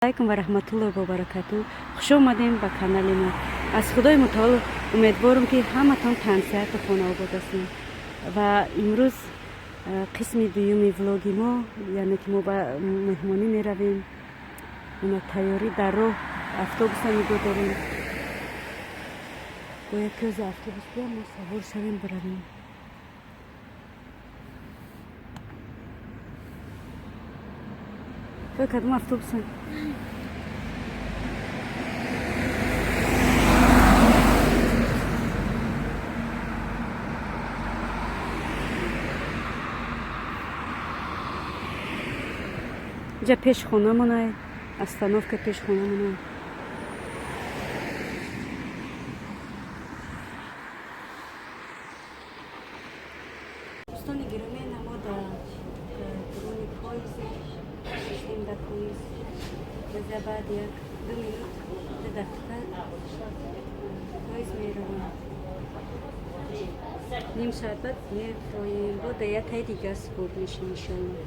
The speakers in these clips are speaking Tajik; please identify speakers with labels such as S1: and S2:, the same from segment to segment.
S1: Алайкум ва раҳматуллоҳи ва баракату. Хуш омадем ба канали мо. Аз Худои Мутаол умедворам, ки ҳаматон тансиҳату хонаобод ҳастем. Ва имрӯз қисми дуюми влоги мо, яъне ки мо ба меҳмонӣ меравем. Ина тайёрӣ, дар роҳ автобуса нигоҳ дорем. Бояд ки ози автобус биям, мо савор шавем, биравем. Кадом автобуса? Инҷа пеш хонамонай, остановка пеш хонамонай. Дӯстони гиромӣ, мо дар дуруни поезд шиштем, дар поезд. База баъд як ду минут, 2 дақиқа поезд меравам. Ним соат баъд мефроем, бо дар як таи дига супурд мешем, иншоалло.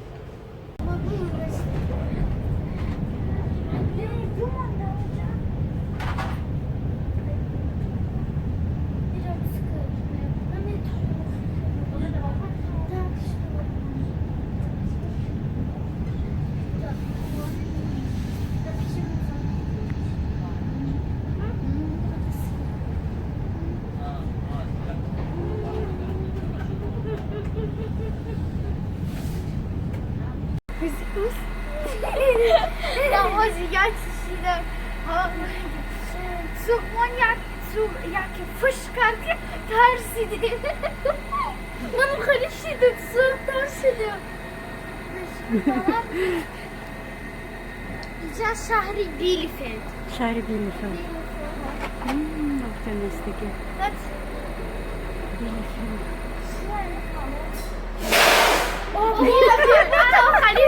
S2: Я чишидам. Суғмон як яке фуш кард, тарсидем. Манам хеле шидам, зуд тарсидам. Инҷа шаҳри Билефелд.
S1: Шаҳри Билефелд афҷа наздиги Билефелд.
S2: Хеле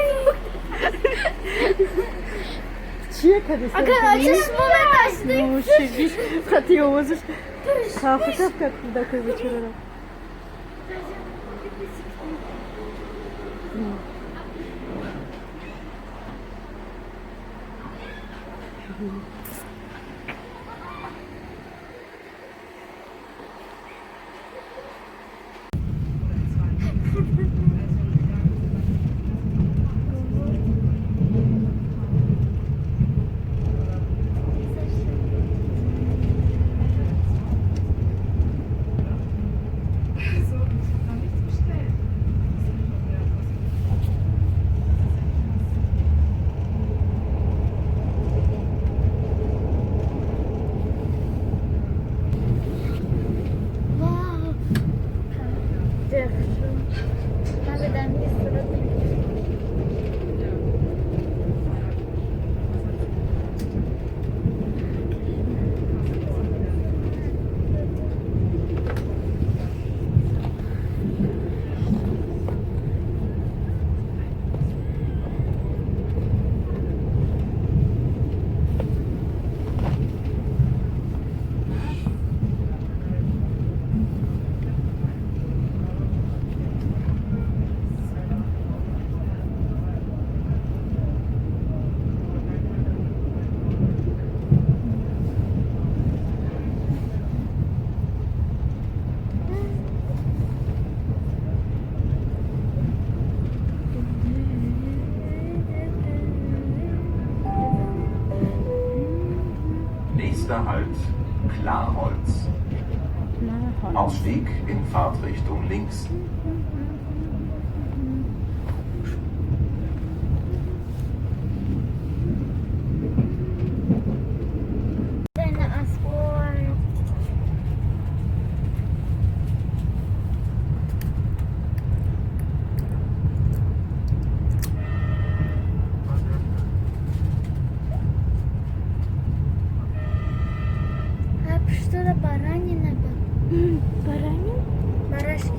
S1: Чия кадеста?
S2: Агар чашмона ташдем.
S1: Хати овозаш хафтаф как кӯдакои бечорара.
S2: Вау! Надо дам
S3: Nächster Halt, Klarholz. Ausstieg in Fahrtrichtung links.
S2: Асфальт. А что-то баранина была. Баранин? Барашки.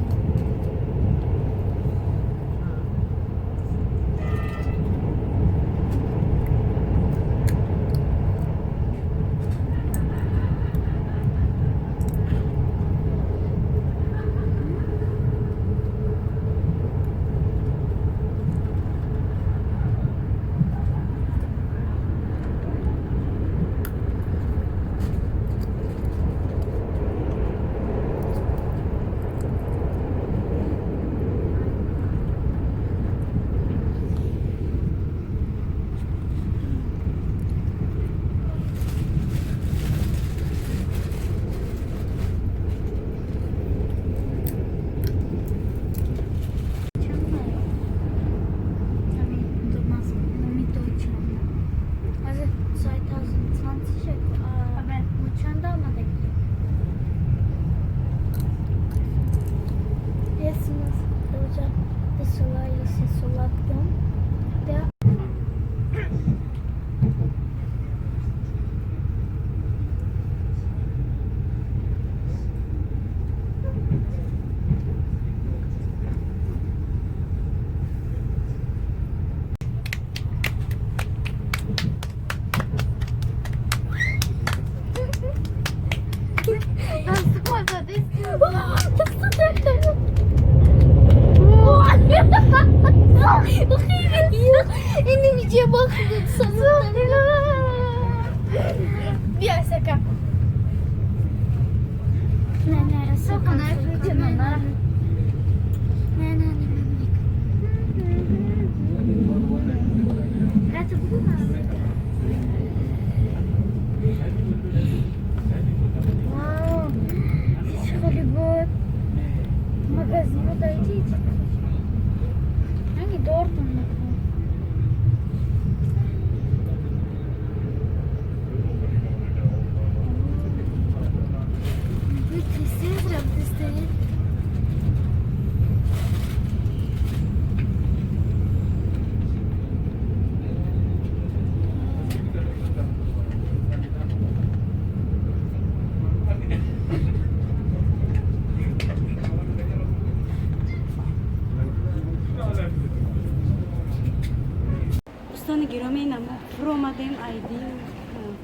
S1: Фуромадем айдин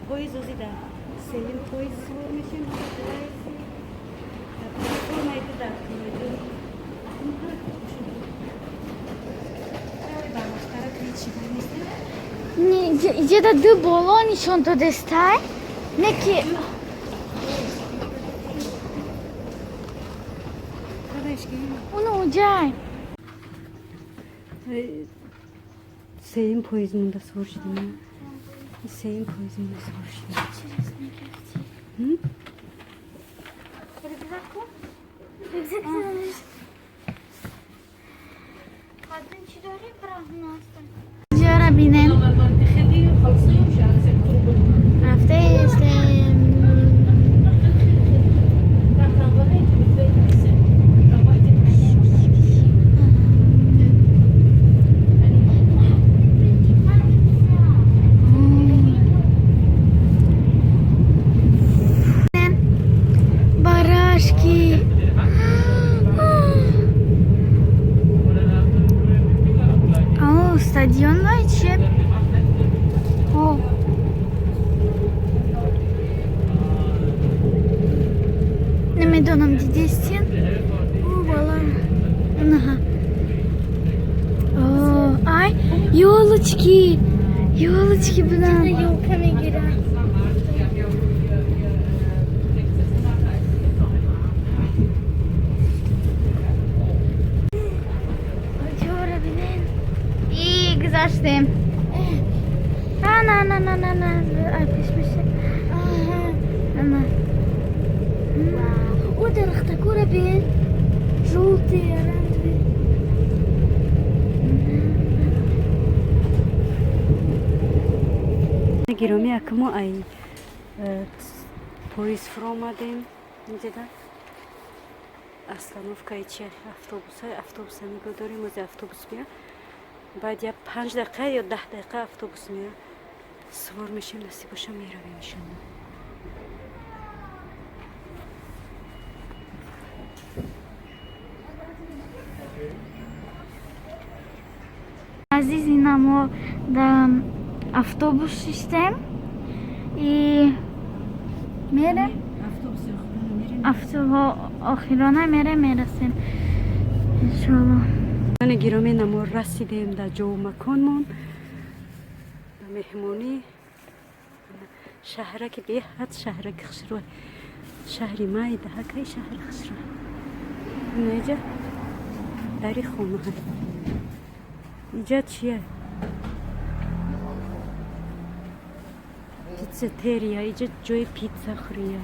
S1: поезд, ози дар сеюм поезд сувор мешем. Дар платформаи ду дар коридор. Барвақттарак ҳечи нестем.
S2: Иҷода ду боло нишон додестай. Не ки уну уҷай.
S1: Сеюм поезд монда сувор шудем. Сеюм поезд монда сувор шудем. М?
S2: Рюкзаку? Рюкзак надориш. Қадин чӣ дорӣ барахнаста? Ҷара бинем. Рафтаистем. Барашки. О, стадион вайче. О. Намедонам, дидестин? О, бала. Анаха. О, ай, ёлочки. Ёлочки буданд. Ёлка мегирам. Ҷора бинен. И гузаштем. А, на, на, на, на, на. Ай, пеш меша. Ана.
S4: О, дарахтакура бин. Жёлтый, оранжевый.
S1: Гиромӣ, акмо ай поезд фуромадем. Инҷода остановкаи чи автобуса, автобуса нигоҳ дорем. Ози автобус мея, баъд я 5 дақиқа ё 10 дақиқа автобус мея, сувор мешем, насиб боша, меравем, иншалло.
S2: Азиз, ина мо дар автобус шиштем и мерем.
S1: Автобуси охирона мерем.
S2: Охирона мерем, мерасем, иншоалло.
S1: Ана, гиромӣ, намо расидем дар ҷову маконмон, ба меҳмонӣ. Шаҳраки беҳад, шаҳраки хушрӯй, шаҳри майдаҳакаи шаҳри хушрӯй. Инаҷа дари хонаҳа. Иҷа чия? Пиццетерия. Иҷа ҷои питса хӯрия.